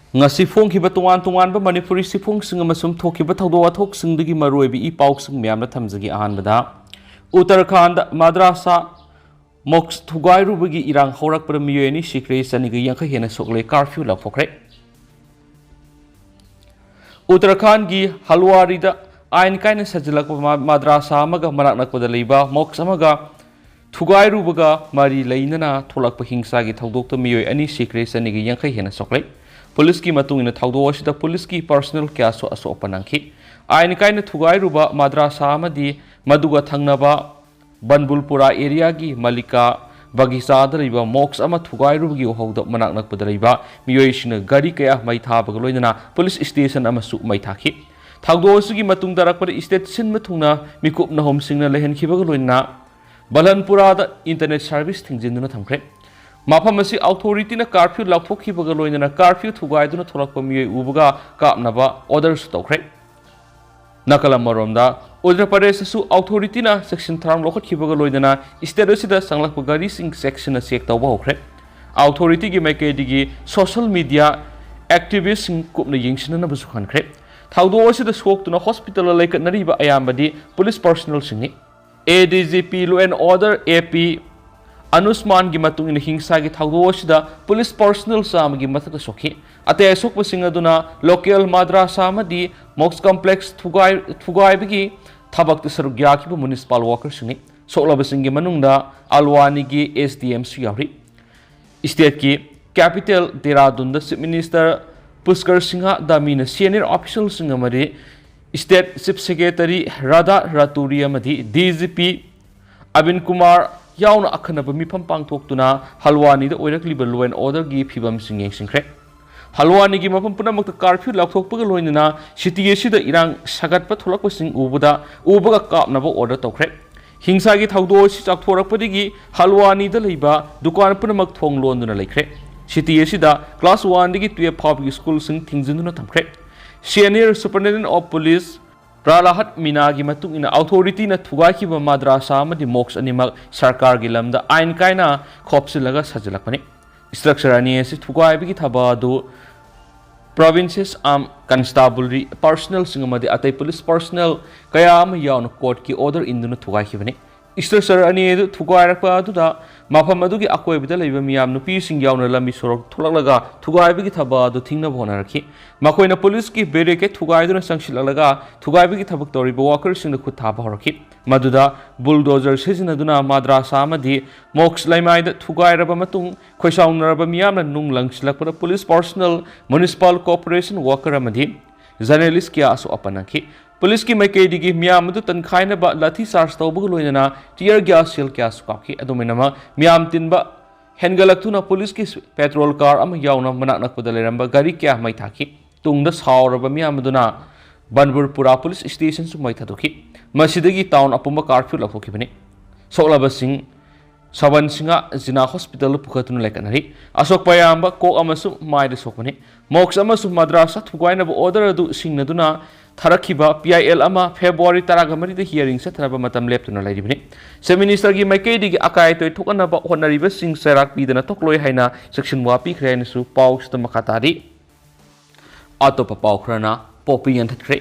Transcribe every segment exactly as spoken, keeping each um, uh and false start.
ꯉꯁꯤ ꯐꯣꯡꯈꯤꯕ ꯇꯣꯉꯥꯟ ꯇꯣꯉꯥꯟꯕ ꯃꯅꯤꯄꯨꯔꯤ ꯆꯦꯐꯣꯡꯁꯤꯡ ꯑꯃꯁꯨꯡ ꯊꯣꯛꯈꯤꯕ ꯊꯧꯗꯣꯛ ꯋꯥꯊꯣꯛꯁꯤꯡꯗꯒꯤ ꯃꯔꯨꯑꯣꯏꯕ ꯏ ꯄꯥꯎꯁꯤꯡ ꯃꯌꯥꯝꯅ ꯊꯝꯖꯒꯦ꯫ ꯑꯍꯥꯟꯕꯗ, ꯎꯠꯇꯔꯈꯥꯟꯗ ꯃꯗ꯭ꯔꯥꯁꯥ ꯃꯣꯛꯁ ꯊꯨꯒꯥꯏꯔꯨꯕꯒꯤ ꯏꯔꯥꯡ ꯍꯧꯔꯛꯄꯗ ꯃꯤꯑꯣꯏ ꯑꯅꯤ ꯁꯤꯈ꯭ꯔꯦ, ꯆꯅꯤꯒ ꯌꯥꯡꯈꯩ ꯍꯦꯟꯅ ꯁꯣꯛꯂꯦ, ꯀꯥꯔꯐ꯭ꯌꯨ ꯂꯥꯎꯊꯣꯛꯈ꯭ꯔꯦ꯫ ꯎꯠꯇꯔꯈꯥꯟꯒꯤ ꯍꯜꯋꯥꯔꯤꯗ ꯑꯥꯏꯟ ꯀꯥꯏꯅ ꯁꯥꯖꯤꯜꯂꯛꯄ ꯃꯥ-, ꯃꯗ꯭ꯔꯥꯁꯥ ꯑꯃꯒ ꯃꯅꯥꯛ ꯅꯛꯄꯗ ꯂꯩꯕ ꯃꯣꯛꯁ ꯑꯃꯒ ꯊꯨꯒꯥꯏꯔꯨꯕꯒ ꯃꯔꯤ ꯂꯩꯅꯅ ꯊꯣꯛꯂꯛꯄ ꯍꯤꯡꯁꯥꯒꯤ ꯊꯧꯗꯣꯛꯇ ꯃꯤꯑꯣꯏ ꯑꯅꯤ ꯁꯤꯈ꯭ꯔꯦ, ꯆꯅꯤꯒ ꯌꯥꯡꯈꯩ ꯍꯦꯟꯅ ꯁꯣꯛꯂꯦ꯫ ꯄꯨꯂꯤꯁꯀꯤ ꯃꯇꯨꯡ ꯏꯟꯅ ꯊꯧꯗꯣꯛ ꯑꯁꯤꯗ ꯄꯨꯂꯤꯁꯀꯤ ꯄꯔꯁꯅꯦꯜ ꯀꯌꯥꯁꯨ ꯑꯁꯣꯛ ꯑꯄꯟ ꯅꯪꯈꯤ꯫ ꯑꯥꯏꯟ ꯀꯥꯏꯅ ꯊꯨꯒꯥꯏꯔꯨꯕ ꯃꯗ꯭ꯔꯥꯁꯥ ꯑꯃꯗꯤ ꯃꯗꯨꯒ ꯊꯪꯅꯕ ꯕꯟꯕꯨꯜꯄꯨꯔꯥ ꯑꯦꯔꯤꯌꯥꯒꯤ ꯃꯂꯤꯀꯥ ꯕꯒꯤꯆꯥꯗ ꯂꯩꯕ ꯃꯣꯛꯁ ꯑꯃ ꯊꯨꯒꯥꯏꯔꯨꯕꯒꯤ ꯎꯍꯧꯗ ꯃꯅꯥꯛ ꯅꯛꯄꯗ ꯂꯩꯕ ꯃꯤꯑꯣꯏꯁꯤꯡꯅ ꯒꯥꯔꯤ ꯀꯌꯥ ꯃꯩ ꯊꯥꯕꯒ ꯂꯣꯏꯅꯅ ꯄꯨꯂꯤꯁ ꯁ꯭ꯇꯦꯁꯟ ꯑꯃꯁꯨ ꯃꯩ ꯊꯥꯈꯤ꯫ ꯊꯧꯗꯣꯛ ꯑꯁꯤꯒꯤ ꯃꯇꯨꯡ ꯇꯥꯔꯛꯄꯗ ꯁ꯭ꯇꯦꯠ ꯁꯤꯟꯕ ꯊꯨꯡꯅ ꯃꯤꯀꯨꯞ ꯅꯍꯨꯝꯁꯤꯡꯅ ꯂꯩꯍꯟꯈꯤꯕꯒ ꯂꯣꯏꯅꯅ ꯕꯂꯟꯄꯨꯔꯥꯗ ꯏꯟꯇꯔꯅꯦꯠ ꯁꯥꯔꯚꯤꯁ ꯊꯤꯡꯖꯤꯟꯗꯨꯅ ꯊꯝꯈ꯭ꯔꯦ꯫ ꯃꯐꯝ ꯑꯁꯤ ꯑꯣꯊꯣꯔꯤꯇꯤꯅ ꯀꯥꯔꯐ꯭ꯌꯨ ꯂꯥꯎꯊꯣꯛꯈꯤꯕꯒ ꯂꯣꯏꯅꯅ ꯀꯥꯔꯐ꯭ꯌꯨ ꯊꯨꯒꯥꯏꯗꯨꯅ ꯊꯣꯛꯂꯛꯄ ꯃꯤꯑꯣꯏ ꯎꯕꯒ ꯀꯥꯞꯅꯕ ꯑꯣꯔꯗꯔꯁꯨ ꯇꯧꯈ꯭ꯔꯦ꯫ ꯅꯥꯀꯜ ꯑꯃꯔꯣꯝꯗ, ꯎꯠꯇꯔ ꯄ꯭ꯔꯗꯦꯁꯇꯁꯨ ꯑꯣꯊꯣꯔꯤꯇꯤꯅ ꯆꯦꯛꯁꯤꯟ ꯊꯧꯔꯥꯡ ꯂꯧꯈꯠꯈꯤꯕꯒ ꯂꯣꯏꯅꯅ ꯁ꯭ꯇꯦꯠ ꯑꯁꯤꯗ ꯆꯪꯂꯛꯄ ꯒꯥꯔꯤꯁꯤꯡ ꯆꯦꯛꯁꯤꯟꯅ ꯆꯦꯛ ꯇꯧꯕ ꯍꯧꯈ꯭ꯔꯦ꯫ ꯑꯣꯊꯣꯔꯤꯇꯤꯒꯤ ꯃꯥꯏꯀꯩꯗꯒꯤ ꯁꯣꯁꯤꯌꯦꯜ ꯃꯤꯗꯤꯌꯥ ꯑꯦꯛꯇꯤꯚꯤꯁ꯭ꯠꯁꯤꯡ ꯀꯨꯞꯅ ꯌꯦꯡꯁꯤꯟꯅꯅꯕꯁꯨ ꯈꯟꯈ꯭ꯔꯦ꯫ ꯊꯧꯗꯣꯛ ꯑꯁꯤꯗ ꯁꯣꯛꯇꯨꯅ ꯍꯣꯁꯄꯤꯇꯥꯜꯗ ꯂꯩꯈꯠꯅꯔꯤꯕ ꯑꯌꯥꯝꯕꯗꯤ ꯄꯨꯂꯤꯁ ꯄꯔꯁꯅꯦꯜꯁꯤꯡꯅꯤ꯫ A D G P Law and Order, A P ꯑꯅꯨꯁꯃꯥꯟꯒꯤ ꯃꯇꯨꯡ ꯏꯟꯅ ꯍꯤꯡꯁꯥꯒꯤ ꯊꯧꯗꯣꯛ ꯑꯁꯤꯗ ꯄꯨꯂꯤꯁ ꯄꯔꯁꯅꯦꯜ ꯆꯥꯝꯃꯒꯤ ꯃꯊꯛꯇ ꯁꯣꯛꯈꯤ꯫ ꯑꯇꯩ ꯑꯁꯣꯛꯄꯁꯤꯡ ꯑꯗꯨꯅ ꯂꯣꯀꯦꯜ ꯃꯗ꯭ꯔꯥꯁꯥ ꯑꯃꯗꯤ ꯃꯣꯛꯁ ꯀꯝꯄ꯭ꯂꯦꯛꯁ ꯊꯨꯒꯥꯏ-, ꯊꯨꯒꯥꯏꯕꯒꯤ ꯊꯕꯛꯇ ꯁꯔꯨꯛ ꯌꯥꯈꯤꯕ ꯃ꯭ꯌꯨꯅꯤꯁꯤꯄꯥꯜ ꯋꯥꯀꯔꯁꯤꯡꯅꯤ꯫ ꯁꯣꯛꯂꯕꯁꯤꯡꯒꯤ ꯃꯅꯨꯡꯗ ꯑꯜꯋꯥꯅꯤꯒꯤ ꯑꯦꯁ ꯗꯤ ꯑꯦꯝꯁꯨ ꯌꯥꯎꯔꯤ꯫ ꯁ꯭ꯇꯦꯠꯀꯤ ꯀꯦꯄꯤꯇꯦꯜ ꯗꯦꯔꯥꯗꯨꯟꯗ ꯆꯤꯐ ꯃꯤꯅꯤꯁꯇꯔ ꯄꯨꯁꯀꯔ ꯁꯤꯡꯍ ꯙꯥꯃꯤꯅ ꯁꯦꯅꯤꯌꯔ ꯑꯣꯐꯤꯁꯤꯌꯦꯜꯁꯤꯡ ꯑꯃꯗꯤ state chief secretary Radha Raturi ꯑꯃꯗꯤ ꯗꯤ ꯖꯤ ꯄꯤ ꯑꯕꯤꯟ ꯀꯨꯃꯥꯔ ꯌꯥꯎꯅ ꯑꯈꯟꯅꯕ ꯃꯤꯐꯝ ꯄꯥꯡꯊꯣꯛꯇꯨꯅ ꯍꯜꯋꯥꯅꯤꯗ ꯑꯣꯏꯔꯛꯂꯤꯕ law and orderꯒꯤ ꯐꯤꯕꯝꯁꯤꯡ ꯌꯦꯡꯁꯤꯟꯈ꯭ꯔꯦ꯫ ꯍꯜꯋꯥꯅꯤꯒꯤ ꯃꯐꯝ ꯄꯨꯝꯅꯃꯛꯇ ꯀꯥꯔꯐ꯭ꯌꯨ ꯂꯥꯎꯊꯣꯛꯄꯒ ꯂꯣꯏꯅꯅ ꯁꯤꯇꯤ ꯑꯁꯤꯗ ꯏꯔꯥꯡ ꯁꯥꯒꯠꯄ ꯊꯣꯛꯂꯛꯄꯁꯤꯡ ꯎꯕꯗ, ꯎꯕꯒ ꯀꯥꯞꯅꯕ ꯑꯣꯔꯗꯔ ꯇꯧꯈ꯭ꯔꯦ꯫ ꯍꯤꯡꯁꯥꯒꯤ ꯊꯧꯗꯣꯛ ꯑꯁꯤ ꯆꯥꯎꯊꯣꯔꯛꯄꯗꯒꯤ ꯍꯜꯋꯥꯅꯤꯗ ꯂꯩꯕ ꯗꯨꯀꯥꯟ ꯄꯨꯝꯅꯃꯛ ꯊꯣꯡ ꯂꯣꯟꯗꯨꯅ ꯂꯩꯈ꯭ꯔꯦ꯫ ꯁꯤꯇꯤ ꯑꯁꯤꯗ class one ꯗꯒꯤ twelve ꯐꯥꯎꯕꯒꯤ ꯁ꯭ꯀꯨꯜꯁꯤꯡ ꯊꯤꯡꯖꯤꯟꯗꯨꯅ ꯊꯝꯈ꯭ꯔꯦ꯫ Senior Superintendent of Police ꯄ꯭ꯔꯥꯂꯥꯍꯠ ꯃꯤꯅꯥꯒꯤ ꯃꯇꯨꯡ ꯏꯟꯅ, ꯑꯣꯊꯣꯔꯤꯇꯤꯅ ꯊꯨꯒꯥꯏꯈꯤꯕ ꯃꯗ꯭ꯔꯥꯁꯥ ꯑꯃꯗꯤ ꯃꯣꯛꯁ ꯑꯅꯤꯃꯛ ꯁꯔꯀꯥꯔꯒꯤ ꯂꯝꯗ ꯑꯥꯏꯟ ꯀꯥꯏꯅ ꯈꯣꯞꯆꯤꯜꯂꯒ ꯁꯥꯖꯤꯜꯂꯛꯄꯅꯤ꯫ ꯁ꯭ꯇ꯭ꯔꯛꯆꯔ ꯑꯅꯤ ꯑꯁꯤ ꯊꯨꯒꯥꯏꯕꯒꯤ ꯊꯕꯛ ꯑꯗꯨ Provinces Armed Constabulary personnelꯁꯤꯡ ꯑꯃꯗꯤ ꯑꯇꯩ police personnel ꯀꯌꯥ ꯑꯃ ꯌꯥꯎꯅ courtꯀꯤ order ꯏꯟꯗꯨꯅ ꯊꯨꯒꯥꯏꯈꯤꯕꯅꯤ꯫ Structure ꯑꯅꯤ ꯑꯗꯨ ꯊꯨꯒꯥꯏꯔꯛꯄ ꯑꯗꯨꯗ ꯃꯐꯝ ꯑꯗꯨꯒꯤ ꯑꯀꯣꯏꯕꯗ ꯂꯩꯕ ꯃꯤꯌꯥꯝ, ꯅꯨꯄꯤꯁꯤꯡ ꯌꯥꯎꯅ ꯂꯝꯕꯤ ꯁꯣꯔꯣꯛ ꯊꯣꯛꯂꯛꯂꯒ ꯊꯨꯒꯥꯏꯕꯒꯤ ꯊꯕꯛ ꯑꯗꯨ ꯊꯤꯡꯅꯕ ꯍꯣꯠꯅꯔꯛꯈꯤ꯫ ꯃꯈꯣꯏꯅ policeꯀꯤ barricade ꯊꯨꯒꯥꯏꯗꯨꯅ ꯆꯪꯁꯤꯜꯂꯛꯂꯒ ꯊꯨꯒꯥꯏꯕꯒꯤ ꯊꯕꯛ ꯇꯧꯔꯤꯕ workerꯁꯤꯡꯗ ꯈꯨꯠ ꯊꯥꯕ ꯍꯧꯔꯛꯈꯤ꯫ ꯃꯗꯨꯗ bulldozer ꯁꯤꯖꯤꯟꯅꯗꯨꯅ ꯃꯗ꯭ꯔꯥꯁꯥ ꯑꯃꯗꯤ mosque ꯂꯩꯃꯥꯏꯗ ꯊꯨꯒꯥꯏꯔꯕ ꯃꯇꯨꯡ, ꯈꯣꯏꯁꯥꯎꯅꯔꯕ ꯃꯤꯌꯥꯝꯅ ꯅꯨꯡ ꯂꯪꯁꯤꯜꯂꯛꯄꯗ police personnel, municipal corporation worker ꯑꯃꯗꯤ journalist ꯀꯌꯥꯁꯨ ꯑꯄꯟ ꯅꯪꯈꯤ꯫ Policeꯀꯤ ꯃꯥꯏꯀꯩꯗꯒꯤ ꯃꯤꯌꯥꯝ ꯑꯗꯨ ꯇꯟꯈꯥꯏꯅꯕ ꯂꯥꯊꯤ ꯆꯥꯔꯖ ꯇꯧꯕꯒ ꯂꯣꯏꯅꯅ tear gas shell ꯀꯌꯥꯁꯨ ꯀꯥꯞꯈꯤ꯫ ꯑꯗꯨꯝ ꯑꯣꯏꯅꯃꯛ, ꯃꯤꯌꯥꯝ ꯇꯤꯟꯕ ꯍꯦꯟꯒꯠꯂꯛꯇꯨꯅ policeꯀꯤ patrol car ꯑꯃ ꯌꯥꯎꯅ ꯃꯅꯥꯛ ꯅꯛꯄꯗ ꯂꯩꯔꯝꯕ ꯒꯥꯔꯤ ꯀꯌꯥ ꯃꯩ ꯊꯥꯈꯤ꯫ ꯇꯨꯡꯗ ꯁꯥꯎꯔꯕ ꯃꯤꯌꯥꯝ ꯑꯗꯨꯅ ꯕꯟꯕꯨꯔꯄꯨꯔꯥ police stationꯁꯨ ꯃꯩ ꯊꯥꯗꯣꯛꯈꯤ꯫ ꯃꯁꯤꯗꯒꯤ town ꯑꯄꯨꯝꯕ curfew ꯂꯧꯊꯣꯛꯈꯤꯕꯅꯤ꯫ ꯁꯣꯛꯂꯕꯁꯤꯡ ꯁꯕꯟ ꯁꯤꯡꯍ ꯖꯤꯅꯥ hospitalꯗ ꯄꯨꯈꯠꯇꯨꯅ ꯂꯥꯏꯀꯠꯅꯔꯤ꯫ ꯑꯁꯣꯛꯄ ꯑꯌꯥꯝꯕ ꯀꯣꯛ ꯑꯃꯁꯨꯡ ꯃꯥꯏꯗ ꯁꯣꯛꯄꯅꯤ꯫ Mosque ꯑꯃꯁꯨꯡ ꯃꯗ꯭ꯔꯥꯁꯥ ꯊꯨꯒꯥꯏꯅꯕ order ꯑꯗꯨ ꯁꯤꯡꯅꯗꯨꯅ ꯊꯥꯔꯛꯈꯤꯕ P I L ꯑꯃ February ꯇꯔꯥꯃꯔꯤꯗ hearing ꯆꯠꯊꯅꯕ ꯃꯇꯝ ꯂꯦꯞꯇꯨꯅ ꯂꯩꯔꯤꯕꯅꯤ꯫ Chief Ministerꯒꯤ ꯃꯥꯏꯀꯩꯗꯒꯤ ꯑꯀꯥꯏ ꯑꯇꯣꯏ ꯊꯣꯛꯍꯟꯅꯕ ꯍꯣꯠꯅꯔꯤꯕꯁꯤꯡ ꯆꯩꯔꯥꯛ ꯄꯤꯗꯅ ꯇꯣꯛꯂꯣꯏ ꯍꯥꯏꯅ ꯆꯦꯛꯁꯤꯟ ꯋꯥ ꯄꯤꯈ꯭ꯔꯦ ꯍꯥꯏꯅꯁꯨ ꯄꯥꯎꯁꯤꯗ ꯃꯈꯥ ꯇꯥꯔꯤ꯫ ꯑꯇꯣꯞꯄ ꯄꯥꯎ ꯈꯔꯅ ꯄꯣꯄꯤ ꯌꯥꯟꯊꯠꯈ꯭ꯔꯦ꯫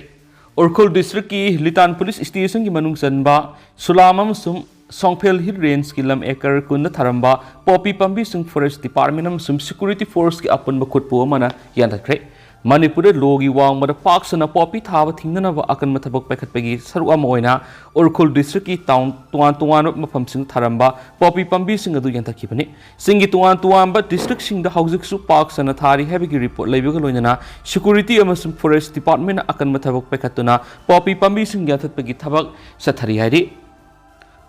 ꯎꯈ꯭ꯔꯨꯜ districtꯀꯤ ꯂꯤꯇꯥꯟ police stationꯒꯤ ꯃꯅꯨꯡ ꯆꯟꯕ ꯁꯨꯂꯥꯝ ꯑꯃꯁꯨꯡ ꯁꯣꯡꯐꯦꯜ Hill Rangeꯀꯤ ꯂꯝ acre ꯀꯨꯟꯗ ꯊꯥꯔꯝꯕ ꯄꯣꯄꯤ ꯄꯥꯝꯕꯤꯁꯤꯡ forest department ꯑꯃꯁꯨꯡ security forceꯀꯤ ꯑꯄꯨꯟꯕ ꯈꯨꯠꯄꯨ ꯑꯃꯅ ꯌꯥꯟꯊꯠꯈ꯭ꯔꯦ꯫ ꯃꯅꯤꯄꯨꯔꯗ lawꯒꯤ ꯋꯥꯡꯃꯗ ꯄꯥꯛ ꯁꯟꯅ ꯄꯣꯄꯤ ꯊꯥꯕ ꯊꯤꯡꯅꯅꯕ ꯑꯀꯟꯕ ꯊꯕꯛ ꯄꯥꯏꯈꯠꯄꯒꯤ ꯁꯔꯨꯛ ꯑꯃ ꯑꯣꯏꯅ ꯎꯈ꯭ꯔꯨꯜ districtꯀꯤ town ꯇꯣꯉꯥꯟ ꯇꯣꯉꯥꯟꯕ ꯃꯐꯝꯁꯤꯡꯗ ꯊꯥꯔꯝꯕ ꯄꯣꯄꯤ ꯄꯥꯝꯕꯤꯁꯤꯡ ꯑꯗꯨ ꯌꯥꯟꯊꯠꯈꯤꯕꯅꯤ꯫ ꯆꯤꯡꯒꯤ ꯇꯣꯉꯥꯟ ꯇꯣꯉꯥꯟꯕ districtꯁꯤꯡꯗ ꯍꯧꯖꯤꯛꯁꯨ ꯄꯥꯛ ꯁꯟꯅ ꯊꯥꯔꯤ ꯍꯥꯏꯕꯒꯤ report ꯂꯩꯕꯒ ꯂꯣꯏꯅꯅ security ꯑꯃꯁꯨꯡ forest departmentꯅ ꯑꯀꯟꯕ ꯊꯕꯛ ꯄꯥꯏꯈꯠꯇꯨꯅ ꯄꯣꯄꯤ ꯄꯥꯝꯕꯤꯁꯤꯡ ꯌꯥꯟꯊꯠꯄꯒꯤ ꯊꯕꯛ ꯆꯠꯊꯔꯤ ꯍꯥꯏꯔꯤ꯫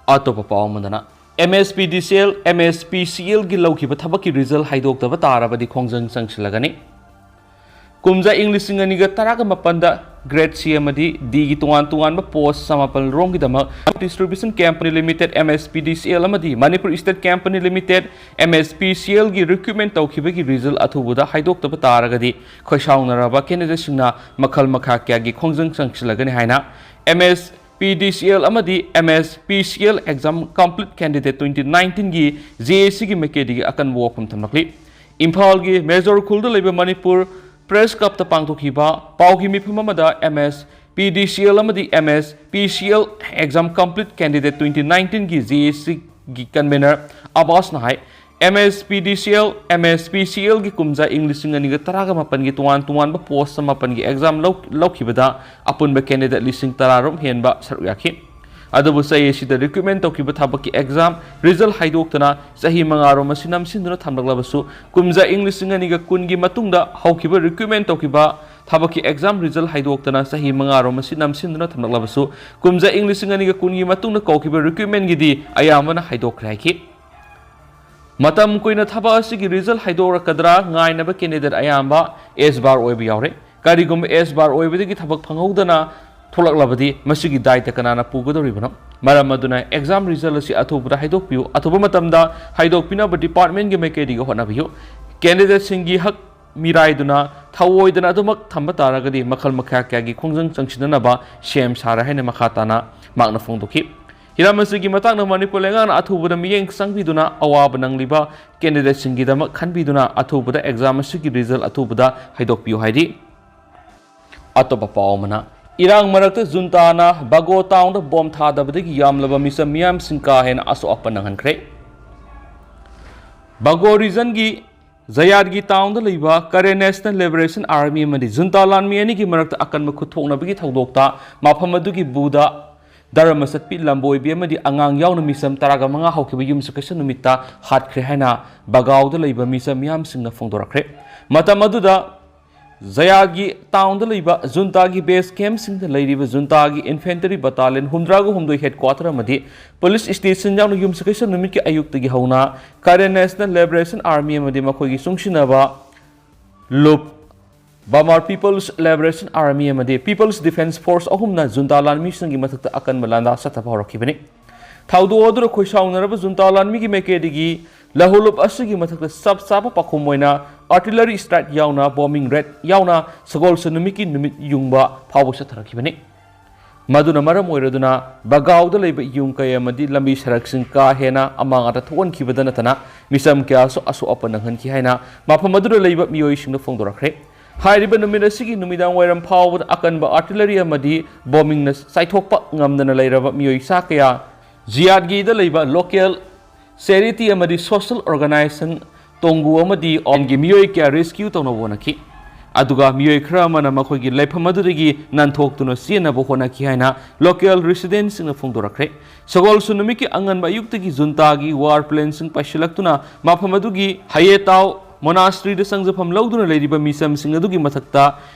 ꯑꯇꯣꯞꯄ ꯄꯥꯎ ꯑꯃꯗꯅ, M S P D C L, M S P C Lꯒꯤ ꯂꯧꯈꯤꯕ ꯊꯕꯛꯀꯤ result ꯍꯥꯏꯗꯣꯛꯇꯕ ꯇꯥꯔꯕꯗꯤ ꯈꯣꯡꯖꯪ ꯆꯪꯁꯤꯜꯂꯒꯅꯤ꯫ ꯀꯨꯝꯖꯥ ꯏꯪ ꯂꯤꯁꯤꯡ ꯑꯅꯤꯒ ꯇꯔꯥꯒ ꯃꯥꯄꯟꯗ grade C ꯑꯃꯗꯤ Dꯒꯤ ꯇꯣꯉꯥꯟ ꯇꯣꯉꯥꯟꯕ post ꯆꯃꯥꯄꯜ ꯔꯣꯝꯒꯤꯗꯃꯛ Distribution Company Limited, M S P D C L ꯑꯃꯗꯤ Manipur State Company Limited, M S P C Lꯒꯤ recruitment ꯇꯧꯈꯤꯕꯒꯤ result ꯑꯊꯨꯕꯗ ꯍꯥꯏꯗꯣꯛꯇꯕ ꯇꯥꯔꯒꯗꯤ ꯈꯣꯏꯁꯥꯎꯅꯔꯕ candidateꯁꯤꯡꯅ ꯃꯈꯜ ꯃꯈꯥ ꯀꯌꯥꯒꯤ ꯈꯣꯡꯖꯪ ꯆꯪꯁꯤꯜꯂꯒꯅꯤ ꯍꯥꯏꯅ M S P D C L ꯑꯃꯗꯤ M S P C L exam complete candidate twenty nineteenꯒꯤ J A Cꯒꯤ ꯃꯥꯏꯀꯩꯗꯒꯤ ꯑꯀꯟꯕ ꯋꯥꯐꯝ ꯊꯝꯂꯛꯂꯤ꯫ ꯏꯝꯐꯥꯜꯒꯤ ꯃꯦꯖꯣꯔ ꯈꯨꯜꯗ ꯂꯩꯕ ꯃꯅꯤꯄꯨꯔ Press Clubꯇ ꯄꯥꯡꯊꯣꯛꯈꯤꯕ ꯄꯥꯎꯒꯤ ꯃꯤꯐꯝ ꯑꯃꯗ M S P D C L ꯑꯃꯗꯤ M S P C L exam complete candidate twenty nineteenꯒꯤ J A Cꯒꯤ convener ꯑꯕꯥꯁꯅ high, M S P D C L, M S P C Lꯒꯤ ꯀꯨꯝꯖꯥ ꯏꯪ ꯂꯤꯁꯤꯡ ꯑꯅꯤꯒ ꯇꯔꯥꯒ ꯃꯥꯄꯟꯒꯤ ꯇꯣꯉꯥꯟ ꯇꯣꯉꯥꯟꯕ post ꯃꯥꯄꯟꯒꯤ exam ꯂꯧ-, ꯂꯧꯈꯤꯕꯗ ꯑꯄꯨꯟꯕ candidate ꯂꯤꯁꯤꯡ ꯇꯔꯥꯔꯣꯝ ꯍꯦꯟꯕ ꯁꯔꯨꯛ ꯌꯥꯈꯤ꯫ ꯑꯗꯨꯕꯨ ꯆꯍꯤ ꯑꯁꯤꯗ recruitment ꯇꯧꯈꯤꯕ ꯊꯕꯛꯀꯤ exam result ꯍꯥꯏꯗꯣꯛꯇꯅ ꯆꯍꯤ ꯃꯉꯥꯔꯣꯝ ꯑꯁꯤ ꯅꯝꯁꯤꯟꯗꯨꯅ ꯊꯝꯂꯛꯂꯕꯁꯨ, ꯀꯨꯝꯖꯥ ꯏꯪ ꯂꯤꯁꯤꯡ ꯑꯅꯤꯒ ꯀꯨꯟꯒꯤ ꯃꯇꯨꯡꯗ ꯍꯧꯈꯤꯕ recruitment ꯇꯧꯈꯤꯕ ꯊꯕꯛꯀꯤ exam result ꯍꯥꯏꯗꯣꯛꯇꯅ ꯆꯍꯤ ꯃꯉꯥꯔꯣꯝ ꯑꯁꯤ ꯅꯝꯁꯤꯟꯗꯨꯅ ꯊꯝꯂꯛꯂꯕꯁꯨ, ꯀꯨꯝꯖꯥ ꯏꯪ ꯂꯤꯁꯤꯡ ꯑꯅꯤꯒ ꯀꯨꯟꯒꯤ ꯃꯇꯨꯡꯗ ꯀꯧꯈꯤꯕ recruitmentꯒꯤꯗꯤ ꯑꯌꯥꯝꯕꯅ ꯍꯥꯏꯗꯣꯛꯈ꯭ꯔꯦ ꯍꯥꯏꯈꯤ꯫ ꯃꯇꯝ ꯀꯨꯏꯅ ꯊꯕꯛ ꯑꯁꯤꯒꯤ result ꯍꯥꯏꯗꯣꯔꯛꯀꯗ꯭ꯔꯥ ꯉꯥꯏꯅꯕ candidate ꯑꯌꯥꯝꯕ S bar ꯑꯣꯏꯕ ꯌꯥꯎꯔꯦ꯫ ꯀꯔꯤꯒꯨꯝꯕ S bar ꯑꯣꯏꯕꯗꯒꯤ ꯊꯕꯛ ꯐꯪꯍꯧꯗꯅ ꯊꯣꯛꯂꯛꯂꯕꯗꯤ ꯃꯁꯤꯒꯤ ꯗꯥꯏꯇ ꯀꯅꯥꯅ ꯄꯨꯒꯗꯧꯔꯤꯕꯅꯣ? ꯃꯔꯝ ꯑꯗꯨꯅ exam result ꯑꯁꯤ ꯑꯊꯨꯕꯗ ꯍꯥꯏꯗꯣꯛꯄꯤꯌꯨ, ꯑꯊꯨꯕ ꯃꯇꯝꯗ ꯍꯥꯏꯗꯣꯛꯄꯤꯅꯕ departmentꯒꯤ ꯃꯥꯏꯀꯩꯗꯒꯤ ꯍꯣꯠꯅꯕꯤꯌꯨ꯫ Candidateꯁꯤꯡꯒꯤ ꯍꯛ ꯃꯤꯔꯥꯏꯗꯨꯅ ꯊꯑꯣꯏꯗꯅ ꯑꯗꯨꯃꯛ ꯊꯝꯕ ꯇꯥꯔꯒꯗꯤ ꯃꯈꯜ ꯃꯈꯥ ꯀꯌꯥꯒꯤ ꯈꯣꯡꯖꯪ ꯆꯪꯁꯤꯟꯅꯅꯕ ꯁꯦꯝ ꯁꯥꯔꯦ ꯍꯥꯏꯅ ꯃꯈꯥ ꯇꯥꯅ ꯃꯍꯥꯛꯅ ꯐꯣꯡꯗꯣꯛꯈꯤ꯫ ꯍꯤꯔꯝ ꯑꯁꯤꯒꯤ ꯃꯇꯥꯡꯗ ꯃꯅꯤꯄꯨꯔ ꯂꯩꯉꯥꯛꯅ ꯑꯊꯨꯕꯗ ꯃꯤꯠꯌꯦꯡ ꯆꯪꯕꯤꯗꯨꯅ ꯑꯋꯥꯕ ꯅꯪꯂꯤꯕ candidateꯁꯤꯡꯒꯤꯗꯃꯛ ꯈꯟꯕꯤꯗꯨꯅ ꯑꯊꯨꯕꯗ exam ꯑꯁꯤꯒꯤ result ꯑꯊꯨꯕꯗ ꯍꯥꯏꯗꯣꯛꯄꯤꯌꯨ ꯍꯥꯏꯔꯤ꯫ ꯑꯇꯣꯞꯄ ꯄꯥꯎ ꯑꯃꯅ, ꯏꯔꯥꯡ ꯃꯔꯛꯇ ꯖꯨꯟꯇꯥꯅ ꯕꯒꯣ townꯗ bomb ꯊꯥꯗꯕꯗꯒꯤ ꯌꯥꯝꯂꯕ ꯃꯤꯆꯝ ꯃꯤꯌꯥꯝꯁꯤꯡ ꯀꯥ ꯍꯦꯟꯅ ꯑꯁꯣꯛ ꯑꯄꯟ ꯅꯪꯍꯟꯈ꯭ꯔꯦ꯫ ꯕꯒꯣ regionꯒꯤ ꯖꯌꯥꯠꯒꯤ townꯗ ꯂꯩꯕ Karen National Liberation Army ꯑꯃꯗꯤ ꯖꯨꯟꯇꯥ ꯂꯥꯟꯃꯤ ꯑꯅꯤꯒꯤ ꯃꯔꯛꯇ ꯑꯀꯟꯕ ꯈꯨꯠꯊꯣꯛꯅꯕꯒꯤ ꯊꯧꯗꯣꯛꯇ ꯃꯐꯝ ꯑꯗꯨꯒꯤ ꯕꯨꯙ ꯙꯔꯃ ꯆꯠꯄꯤ ꯂꯝꯕꯣꯏꯕꯤ ꯑꯃꯗꯤ ꯑꯉꯥꯡ ꯌꯥꯎꯅ ꯃꯤꯆꯝ ꯇꯔꯥꯒ ꯃꯉꯥ ꯍꯧꯈꯤꯕ ꯌꯨꯝꯁꯀꯩꯁ ꯅꯨꯃꯤꯠꯇ ꯍꯥꯠꯈ꯭ꯔꯦ ꯍꯥꯏꯅ ꯕꯒꯥꯎꯗ ꯂꯩꯕ ꯃꯤꯆꯝ ꯃꯤꯌꯥꯝꯁꯤꯡꯅ ꯐꯣꯡꯗꯣꯔꯛꯈ꯭ꯔꯦ꯫ ꯃꯇꯝ ꯑꯗꯨꯗ ꯖꯌꯥꯠꯒꯤ townꯗ ꯂꯩꯕ ꯖꯨꯟꯇꯥꯒꯤ base campꯁꯤꯡꯗ ꯂꯩꯔꯤꯕ ꯖꯨꯟꯇꯥꯒꯤ infantry battalion ꯍꯨꯝꯗ꯭ꯔꯥꯒ ꯍꯨꯝꯗꯣꯏ headquarter ꯑꯃꯗꯤ police station ꯌꯥꯎꯅ ꯌꯨꯝꯁꯀꯩꯁ ꯅꯨꯃꯤꯠꯀꯤ ꯑꯌꯨꯛꯇꯒꯤ ꯍꯧꯅ Karen National Liberation Army ꯑꯃꯗꯤ ꯃꯈꯣꯏꯒꯤ ꯆꯨꯡꯁꯤꯟꯅꯕ ꯂꯨꯞ, Bamar People's Liberation Army ꯑꯃꯗꯤ People's Defence Force ꯑꯍꯨꯝꯅ ꯖꯨꯟꯇꯥ ꯂꯥꯟꯃꯤꯁꯤꯡꯒꯤ ꯃꯊꯛꯇ ꯑꯀꯟꯕ ꯂꯥꯟꯗꯥ ꯆꯠꯊꯕ ꯍꯧꯔꯛꯈꯤꯕꯅꯤ꯫ ꯊꯧꯗꯣꯛ ꯑꯗꯨꯗ ꯈꯣꯏꯁꯥꯎꯅꯔꯕ ꯖꯨꯟꯇꯥ ꯂꯥꯟꯃꯤꯒꯤ ꯃꯥꯏꯀꯩꯗꯒꯤ ꯂꯍꯨꯂꯨꯞ ꯑꯁꯤꯒꯤ ꯃꯊꯛꯇ ꯆꯞ ꯆꯥꯕ ꯄꯥꯎꯈꯨꯝ ꯑꯣꯏꯅ artillery strike ꯌꯥꯎꯅ bombing raid ꯌꯥꯎꯅ ꯁꯒꯣꯜꯁꯦꯟ ꯅꯨꯃꯤꯠꯀꯤ ꯅꯨꯃꯤꯠ ꯌꯨꯡꯕ ꯐꯥꯎꯕ ꯆꯠꯊꯔꯛꯈꯤꯕꯅꯤ꯫ ꯃꯗꯨꯅ ꯃꯔꯝ ꯑꯣꯏꯔꯗꯨꯅ ꯕꯒꯥꯎꯗ ꯂꯩꯕ ꯌꯨꯝ ꯀꯩ ꯑꯃꯗꯤ ꯂꯝꯕꯤ ꯁꯔꯛꯁꯤꯡ ꯀꯥ ꯍꯦꯟꯅ ꯑꯃꯥꯡ ꯑꯇꯥ ꯊꯣꯛꯍꯟꯈꯤꯕꯗꯅ ꯅꯠꯇꯅ ꯃꯤꯆꯝ ꯀꯌꯥꯁꯨ ꯑꯁꯣꯛ ꯑꯄꯟ ꯅꯪꯍꯟꯈꯤ ꯍꯥꯏꯅ ꯃꯐꯝ ꯑꯗꯨꯗ ꯂꯩꯕ ꯃꯤꯑꯣꯏꯁꯤꯡꯅ ꯐꯣꯡꯗꯣꯔꯛꯈ꯭ꯔꯦ꯫ ꯍꯥꯏꯔꯤꯕ ꯅꯨꯃꯤꯠ ꯑꯁꯤꯒꯤ ꯅꯨꯃꯤꯗꯥꯡ ꯋꯥꯏꯔꯝ ꯐꯥꯎꯕꯗ ꯑꯀꯟꯕ artillery ꯑꯃꯗꯤ bombingꯅ ꯆꯥꯏꯊꯣꯛꯄ ꯉꯝꯗꯅ ꯂꯩꯔꯕ ꯃꯤꯑꯣꯏ ꯆꯥ ꯀꯌꯥ ꯖꯤꯌꯥꯠꯒꯤꯗ ꯂꯩꯕ local charity ꯑꯃꯗꯤ social organization ꯇꯣꯡꯒꯨ ꯑꯃꯗꯤ ꯑꯣꯟꯒꯤ ꯃꯤꯑꯣꯏ ꯀꯌꯥ rescue ꯇꯧꯅꯕ ꯍꯣꯠꯅꯈꯤ꯫ ꯑꯗꯨꯒ ꯃꯤꯑꯣꯏ ꯈꯔ ꯑꯃꯅ ꯃꯈꯣꯏꯒꯤ ꯂꯩꯐꯝ ꯑꯗꯨꯗꯒꯤ ꯅꯥꯟꯊꯣꯛꯇꯨꯅ ꯆꯦꯟꯅꯕ ꯍꯣꯠꯅꯈꯤ ꯍꯥꯏꯅ local residentꯁꯤꯡꯅ ꯐꯣꯡꯗꯣꯔꯛꯈ꯭ꯔꯦ꯫ ꯁꯒꯣꯜꯁꯦꯟ ꯅꯨꯃꯤꯠꯀꯤ ꯑꯉꯟꯕ ꯑꯌꯨꯛꯇꯒꯤ ꯖꯨꯟꯇꯥꯒꯤ war planeꯁꯤꯡ ꯄꯥꯏꯁꯤꯜꯂꯛꯇꯨꯅ ꯃꯐꯝ ꯑꯗꯨꯒꯤ ꯍꯌꯦꯇꯥꯎ monasteryꯗ ꯆꯪꯖꯐꯝ ꯂꯧꯗꯨꯅ ꯂꯩꯔꯤꯕ ꯃꯤꯆꯝꯁꯤꯡ ꯑꯗꯨꯒꯤ ꯃꯊꯛꯇ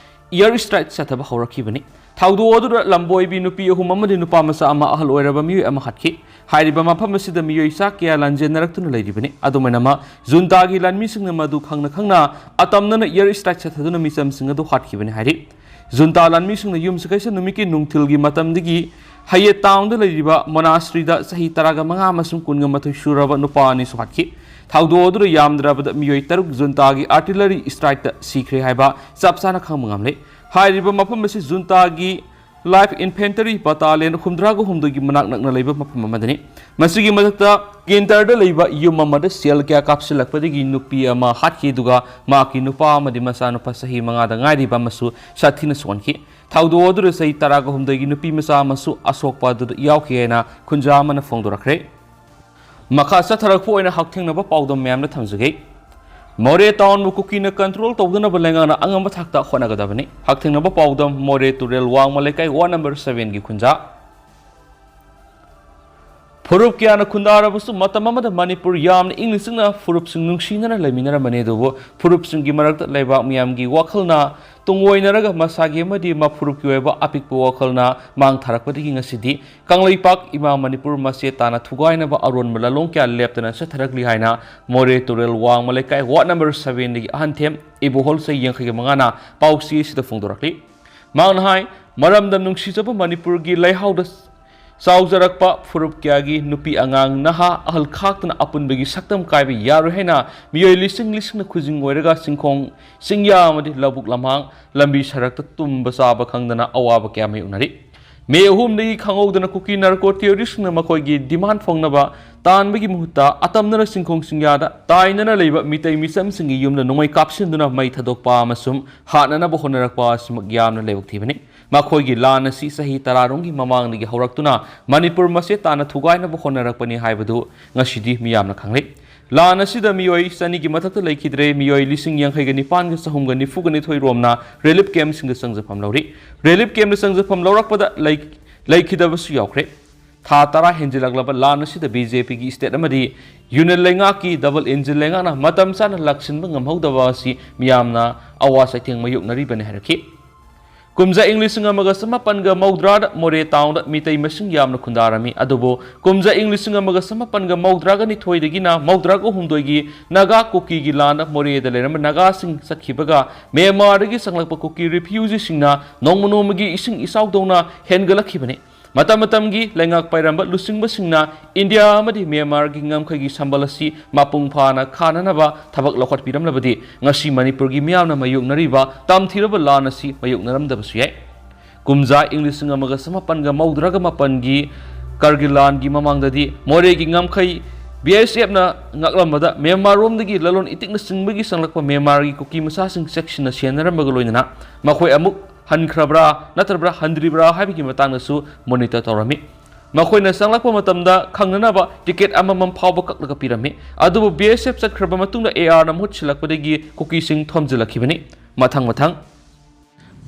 air strike ꯆꯠꯊꯕ ꯍꯧꯔꯛꯈꯤꯕꯅꯤ꯫ ꯊꯧꯗꯣꯛ ꯑꯗꯨꯗ ꯂꯝꯕꯣꯏꯕꯤ ꯅꯨꯄꯤ ꯑꯍꯨꯝ ꯑꯃꯗꯤ ꯅꯨꯄꯥ ꯃꯆꯥ ꯑꯃ, ꯑꯍꯜ ꯑꯣꯏꯔꯕ ꯃꯤꯑꯣꯏ ꯑꯃ ꯍꯥꯠꯈꯤ꯫ ꯍꯥꯏꯔꯤꯕ ꯃꯐꯝ ꯑꯁꯤꯗ ꯃꯤꯑꯣꯏ ꯆꯥ ꯀꯌꯥ ꯂꯥꯟꯖꯦꯟꯅꯔꯛꯇꯨꯅ ꯂꯩꯔꯤꯕꯅꯤ꯫ ꯑꯗꯨꯃꯥꯏꯅ ꯖꯨꯟꯇꯥꯒꯤ ꯂꯥꯟꯃꯤꯁꯤꯡꯅ ꯃꯗꯨ ꯈꯪꯅ ꯈꯪꯅ ꯑꯇꯝꯅꯅ air strike ꯆꯠꯊꯗꯨꯅ ꯃꯤꯆꯝꯁꯤꯡ ꯑꯗꯨ ꯍꯥꯠꯈꯤꯕꯅꯤ ꯍꯥꯏꯔꯤ꯫ ꯖꯨꯟꯇꯥ ꯂꯥꯟꯃꯤꯁꯤꯡꯅ ꯌꯨꯝꯁꯀꯩꯁ ꯅꯨꯃꯤꯠꯀꯤ ꯅꯨꯡꯊꯤꯜꯒꯤ ꯃꯇꯝꯗꯒꯤ ꯍꯌꯦꯇꯥꯎꯗ ꯂꯩꯔꯤꯕ monasteryꯗ ꯆꯍꯤ ꯇꯔꯥꯒ ꯃꯉꯥ ꯑꯃꯁꯨꯡ ꯀꯨꯟꯒ ꯃꯥꯊꯣꯏ ꯁꯨꯔꯕ ꯅꯨꯄꯥ ꯑꯅꯤꯁꯨ ꯍꯥꯠꯈꯤ꯫ ꯊꯧꯗꯣꯛ ꯑꯗꯨꯗ ꯌꯥꯝꯗ꯭ꯔꯕꯗ ꯃꯤꯑꯣꯏ ꯇꯔꯨꯛ ꯖꯨꯟꯇꯥꯒꯤ artillery strikeꯇ ꯁꯤꯈ꯭ꯔꯦ ꯍꯥꯏꯕ ꯆꯞ ꯆꯥꯅ ꯈꯪꯕ ꯉꯝꯂꯦ꯫ ꯍꯥꯏꯔꯤꯕ ꯃꯐꯝ ꯑꯁꯤ ꯖꯨꯟꯇꯥꯒꯤ Light Infantry Battalion ꯍꯨꯝꯗ꯭ꯔꯥꯒ ꯍꯨꯝꯗꯣꯏꯒꯤ ꯃꯅꯥꯛ ꯅꯛꯅ ꯂꯩꯕ ꯃꯐꯝ ꯑꯃꯗꯅꯤ꯫ ꯃꯁꯤꯒꯤ ꯃꯊꯛꯇ ꯀꯦꯟꯇꯔꯗ ꯂꯩꯕ ꯌꯨꯝ ꯑꯃꯗ shell ꯀꯌꯥ ꯀꯥꯞꯁꯤꯜꯂꯛꯄꯗꯒꯤ ꯅꯨꯄꯤ ꯑꯃ ꯍꯥꯠꯈꯤ, ꯑꯗꯨꯒ ꯃꯍꯥꯛꯀꯤ ꯅꯨꯄꯥ ꯑꯃꯗꯤ ꯃꯆꯥꯅꯨꯄꯥ ꯆꯍꯤ ꯃꯉꯥꯗ ꯉꯥꯏꯔꯤꯕ ꯑꯃꯁꯨ ꯁꯥꯊꯤꯅ ꯁꯣꯛꯍꯟꯈꯤ꯫ ꯊꯧꯗꯣꯛ ꯑꯗꯨꯗ ꯆꯍꯤ ꯇꯔꯥꯒ ꯍꯨꯝꯗꯣꯏꯒꯤ ꯅꯨꯄꯤ ꯃꯆꯥ ꯑꯃꯁꯨ ꯑꯁꯣꯛꯄ ꯑꯗꯨꯗ ꯌꯥꯎꯈꯤ ꯍꯥꯏꯅ ꯈꯨꯟꯖꯥ ꯑꯃꯅ ꯐꯣꯡꯗꯣꯔꯛꯈ꯭ꯔꯦ꯫ ꯃꯈꯥ ꯆꯠꯊꯔꯛꯄ ꯑꯣꯏꯅ ꯍꯛꯊꯦꯡꯅꯕ ꯄꯥꯎꯗꯝ ꯃꯌꯥꯝꯗ ꯊꯝꯖꯒꯦ꯫ ꯃꯣꯔꯦ ꯇꯥꯎꯟꯕꯨ ꯀꯨꯀꯤꯅ control ꯇꯧꯗꯅꯕ ꯂꯩꯉꯥꯛꯅ ꯑꯉꯝꯕ ꯊꯥꯛꯇ ꯍꯣꯠꯅꯒꯗꯕꯅꯤ꯫ ꯍꯛꯊꯦꯡꯅꯕ ꯄꯥꯎꯗꯝ ꯃꯣꯔꯦ ꯇꯨꯔꯦꯜ ꯋꯥꯡꯃ ꯂꯩꯀꯥꯏ ward number sevenꯒꯤ ꯈꯨꯟꯖꯥ꯫ ꯐꯨꯔꯨꯞ ꯀꯌꯥꯅ ꯈꯨꯟꯗꯥꯔꯕꯁꯨ ꯃꯇꯝ ꯑꯃꯗ ꯃꯅꯤꯄꯨꯔ ꯌꯥꯝꯅ ꯏꯪꯅ ꯆꯤꯛꯅ ꯐꯨꯔꯨꯞꯁꯤꯡ ꯅꯨꯡꯁꯤꯅꯅ ꯂꯩꯃꯤꯟꯅꯔꯝꯕꯅꯤ꯫ ꯑꯗꯨꯕꯨ ꯐꯨꯔꯨꯞꯁꯤꯡꯒꯤ ꯃꯔꯛꯇ ꯂꯩꯕꯥꯛ ꯃꯤꯌꯥꯝꯒꯤ ꯋꯥꯈꯜꯅ ꯇꯨꯡꯑꯣꯏꯅꯔꯒ ꯃꯁꯥꯒꯤ ꯑꯃꯗꯤ ꯃꯐꯨꯔꯨꯞꯀꯤ ꯑꯣꯏꯕ ꯑꯄꯤꯛꯄ ꯋꯥꯈꯜꯅ ꯃꯥꯡ ꯊꯥꯔꯛꯄꯗꯒꯤ ꯉꯁꯤꯗꯤ ꯀꯪꯂꯩꯄꯥꯛ ꯏꯃꯥ ꯃꯅꯤꯄꯨꯔ ꯃꯆꯦꯠ ꯇꯥꯅ ꯊꯨꯒꯥꯏꯅꯕ ꯑꯔꯣꯟꯕ ꯂꯥꯂꯣꯡ ꯀꯌꯥ ꯂꯦꯞꯇꯅ ꯆꯠꯊꯔꯛꯂꯤ ꯍꯥꯏꯅ ꯃꯣꯔꯦ ꯇꯨꯔꯦꯜ ꯋꯥꯡꯃ ꯂꯩꯀꯥꯏ ward number sevenꯗꯒꯤ ꯑꯍꯟꯊꯦꯝ ꯏꯕꯣꯍꯜ ꯆꯍꯤ ꯌꯥꯡꯈꯩꯒ ꯃꯉꯥꯅ ꯄꯥꯎꯆꯦ ꯑꯁꯤꯗ ꯐꯣꯡꯗꯣꯔꯛꯂꯤ꯫ ꯃꯍꯥꯛꯅ ꯍꯥꯏ, ꯃꯔꯝꯗꯝ ꯅꯨꯡꯁꯤꯖꯕ ꯃꯅꯤꯄꯨꯔꯒꯤ ꯂꯩꯍꯥꯎꯗ ꯆꯥꯎꯖꯔꯛꯄ ꯐꯨꯔꯨꯞ ꯀꯌꯥꯒꯤ ꯅꯨꯄꯤ ꯑꯉꯥꯡ ꯅꯍꯥ ꯑꯍꯜ ꯈꯥꯛꯇꯅ ꯑꯄꯨꯟꯕꯒꯤ ꯁꯛꯇꯝ ꯀꯥꯏꯕ ꯌꯥꯔꯣꯏ ꯍꯥꯏꯅ ꯃꯤꯑꯣꯏ ꯂꯤꯁꯤꯡ ꯂꯤꯁꯤꯡꯅ ꯈꯨꯖꯤꯡ ꯑꯣꯏꯔꯒ ꯆꯤꯡꯈꯣꯡ, ꯆꯤꯡꯌꯥ ꯑꯃꯗꯤ ꯂꯧꯕꯨꯛ ꯂꯝꯍꯥꯡ, ꯂꯝꯕꯤ ꯁꯔꯛꯇ ꯇꯨꯝꯕ ꯆꯥꯕ ꯈꯪꯗꯅ ꯑꯋꯥꯕ ꯀꯌꯥ ꯃꯥꯌꯣꯛꯅꯔꯤ꯫ ꯃꯦ ꯑꯍꯨꯝꯗꯒꯤ ꯈꯪꯍꯧꯗꯅ ꯀꯨꯀꯤ ꯅꯥꯔꯀꯣ ꯇꯦꯔꯣꯔꯤꯁꯁꯤꯡꯅ ꯃꯈꯣꯏꯒꯤ ꯗꯤꯃꯥꯟ ꯐꯪꯅꯕ ꯇꯥꯟꯕꯒꯤ ꯃꯍꯨꯠꯇ ꯑꯇꯝꯅꯅ ꯆꯤꯡꯈꯣꯡ ꯆꯤꯡꯌꯥꯗ ꯇꯥꯏꯅꯅ ꯂꯩꯕ ꯃꯤꯇꯩ ꯃꯤꯆꯝꯁꯤꯡꯒꯤ ꯌꯨꯝꯗ ꯅꯣꯡꯃꯩ ꯀꯥꯞꯁꯤꯟꯗꯨꯅ ꯃꯩ ꯊꯥꯗꯣꯛꯄ ꯑꯃꯁꯨꯡ ꯍꯥꯠꯅꯅꯕ ꯍꯣꯠꯅꯔꯛꯄ ꯑꯁꯤꯃꯛ ꯌꯥꯝꯅ ꯂꯥꯏꯕꯛ ꯊꯤꯕꯅꯤ꯫ ꯃꯈꯣꯏꯒꯤ ꯂꯥꯟ ꯑꯁꯤ ꯆꯍꯤ ꯇꯔꯥꯔꯣꯝꯒꯤ ꯃꯃꯥꯡꯗꯒꯤ ꯍꯧꯔꯛꯇꯨꯅ ꯃꯅꯤꯄꯨꯔ ꯃꯆꯦꯠ ꯇꯥꯅ ꯊꯨꯒꯥꯏꯅꯕ ꯍꯣꯠꯅꯔꯛꯄꯅꯤ ꯍꯥꯏꯕꯗꯨ ꯉꯁꯤꯗꯤ ꯃꯤꯌꯥꯝꯅ ꯈꯪꯂꯦ꯫ ꯂꯥꯟ ꯑꯁꯤꯗ ꯃꯤꯑꯣꯏ ꯆꯅꯤꯒꯤ ꯃꯊꯛꯇ ꯂꯩꯈꯤꯗ꯭ꯔꯦ, ꯃꯤꯑꯣꯏ ꯂꯤꯁꯤꯡ ꯌꯥꯡꯈꯩꯒ ꯅꯤꯄꯥꯟꯒ ꯆꯍꯨꯝꯒ ꯅꯤꯐꯨꯒ ꯅꯤꯊꯣꯏ ꯔꯣꯝꯅ ꯔꯤꯂꯤꯐ ꯀꯦꯝꯞꯁꯤꯡꯗ ꯆꯪꯖꯐꯝ ꯂꯧꯔꯤ꯫ ꯔꯤꯂꯤꯐ ꯀꯦꯝꯞꯇ ꯆꯪꯖꯐꯝ ꯂꯧꯔꯛꯄꯗ ꯂꯩ-, ꯂꯩꯈꯤꯗꯕꯁꯨ ꯌꯥꯎꯈ꯭ꯔꯦ꯫ ꯊꯥ ꯇꯔꯥ ꯍꯦꯟꯖꯤꯜꯂꯛꯂꯕ ꯂꯥꯟ ꯑꯁꯤꯗ ꯕꯤ ꯖꯦ ꯄꯤꯒꯤ ꯁ꯭ꯇꯦꯠ ꯑꯃꯗꯤ ꯌꯨꯅꯤꯌꯟ ꯂꯩꯉꯥꯛꯀꯤ ꯗꯕꯜ ꯏꯟꯖꯤꯟ ꯂꯩꯉꯥꯛꯅ ꯃꯇꯝ ꯆꯥꯅ ꯂꯥꯛꯁꯤꯟꯕ ꯉꯝꯍꯧꯗꯕ ꯑꯁꯤ ꯃꯤꯌꯥꯝꯅ ꯑꯋꯥ ꯆꯩꯊꯦꯡ ꯃꯥꯌꯣꯛꯅꯔꯤꯕꯅꯤ ꯍꯥꯏꯔꯛꯈꯤ꯫ ꯀꯨꯝꯖꯥ ꯏꯪ ꯂꯤꯁꯤꯡ ꯑꯃꯒ ꯆꯃꯥꯄꯟꯒ ꯃꯧꯗ꯭ꯔꯥꯗ ꯃꯣꯔꯦ ꯇꯥꯎꯟꯗ ꯃꯤꯇꯩ ꯃꯁꯤꯡ ꯌꯥꯝꯅ ꯈꯨꯟꯗꯥꯔꯝꯃꯤ, ꯑꯗꯨꯕꯨ ꯀꯨꯝꯖꯥ ꯏꯪ ꯂꯤꯁꯤꯡ ꯑꯃꯒ ꯆꯃꯥꯄꯟꯒ ꯃꯧꯗ꯭ꯔꯥꯒ ꯅꯤꯊꯣꯏꯗꯒꯤꯅ ꯃꯧꯗ꯭ꯔꯥꯒ ꯍꯨꯝꯗꯣꯏꯒꯤ ꯅꯥꯒꯥ ꯀꯨꯀꯤꯒꯤ ꯂꯥꯟꯗ ꯃꯣꯔꯦꯗ ꯂꯩꯔꯝꯕ ꯅꯥꯒꯥꯁꯤꯡ ꯆꯠꯈꯤꯕꯒ ꯃ꯭ꯌꯥꯟꯃꯥꯔꯗꯒꯤ ꯆꯪꯂꯛꯄ ꯀꯨꯀꯤ ꯔꯤꯐ꯭ꯌꯨꯖꯤꯁꯤꯡꯅ ꯅꯣꯡꯃ ꯅꯣꯡꯃꯒꯤ ꯏꯁꯤꯡ ꯏꯆꯥꯎꯗꯧꯅ ꯍꯦꯟꯒꯠꯂꯛꯈꯤꯕꯅꯤ꯫ ꯃꯇꯝ ꯃꯇꯝꯒꯤ ꯂꯩꯉꯥꯛ ꯄꯥꯏꯔꯝꯕ ꯂꯨꯆꯤꯡꯕꯁꯤꯡꯅ ꯏꯟꯗꯤꯌꯥ ꯑꯃꯗꯤ ꯃ꯭ꯌꯥꯟꯃꯥꯔꯒꯤ ꯉꯝꯈꯩꯒꯤ ꯁꯝꯕꯜ ꯑꯁꯤ ꯃꯄꯨꯡ ꯐꯥꯅ ꯈꯥꯅꯅꯕ ꯊꯕꯛ ꯂꯧꯈꯠꯄꯤꯔꯝꯂꯕꯗꯤ ꯉꯁꯤ ꯃꯅꯤꯄꯨꯔꯒꯤ ꯃꯤꯌꯥꯝꯅ ꯃꯥꯌꯣꯛꯅꯔꯤꯕ ꯇꯝꯊꯤꯔꯕ ꯂꯥꯟ ꯑꯁꯤ ꯃꯥꯌꯣꯛꯅꯔꯝꯗꯕꯁꯨ ꯌꯥꯏ꯫ ꯀꯨꯝꯖꯥ ꯏꯪ ꯂꯤꯁꯤꯡ ꯑꯃꯒ ꯆꯃꯥꯄꯟꯒ ꯃꯧꯗ꯭ꯔꯥꯒ ꯃꯥꯄꯟꯒꯤ ꯀꯥꯔꯒꯤꯜ ꯂꯥꯟꯒꯤ ꯃꯃꯥꯡꯗꯗꯤ ꯃꯣꯔꯦꯒꯤ ꯉꯝꯈꯩ ꯕꯤ ꯑꯦꯁ ꯑꯦꯐꯅ ꯉꯥꯛꯂꯝꯕꯗ ꯃ꯭ꯌꯥꯟꯃꯥꯔꯔꯣꯝꯗꯒꯤ ꯂꯂꯣꯟ ꯏꯇꯤꯛꯅ ꯆꯤꯡꯕꯒꯤ ꯆꯪꯂꯛꯄ ꯃ꯭ꯌꯥꯟꯃꯥꯔꯒꯤ ꯀꯨꯀꯤ ꯃꯆꯥꯁꯤꯡ ꯆꯦꯛꯁꯤꯟꯅ ꯁꯦꯟꯅꯔꯝꯕꯒ ꯂꯣꯏꯅꯅ ꯃꯈꯣꯏ ꯑꯃꯨꯛ ꯍꯟꯈ꯭ꯔꯕ꯭ꯔꯥ ꯅꯠꯇ꯭ꯔꯕ꯭ꯔꯥ ꯍꯟꯗ꯭ꯔꯤꯕ꯭ꯔꯥ ꯍꯥꯏꯕꯒꯤ ꯃꯇꯥꯡꯗꯁꯨ ꯃꯣꯅꯤꯇꯔ ꯇꯧꯔꯝꯃꯤ꯫ ꯃꯈꯣꯏꯅ ꯆꯪꯂꯛꯄ ꯃꯇꯝꯗ ꯈꯪꯅꯅꯕ ꯇꯤꯀꯦꯠ ꯑꯃꯃꯝ ꯐꯥꯎꯕ ꯀꯛꯂꯒ ꯄꯤꯔꯝꯃꯤ꯫ ꯑꯗꯨꯕꯨ ꯕꯤ ꯑꯦꯁ ꯑꯦꯐ ꯆꯠꯈ꯭ꯔꯕ ꯃꯇꯨꯡꯗ ꯑꯦ ꯑꯥꯔꯅ ꯃꯍꯨꯠ ꯁꯤꯜꯂꯛꯄꯗꯒꯤ ꯀꯨꯀꯤꯁꯤꯡ ꯊꯣꯝꯖꯤꯜꯂꯛꯈꯤꯕꯅꯤ꯫ ꯃꯊꯪ ꯃꯊꯪ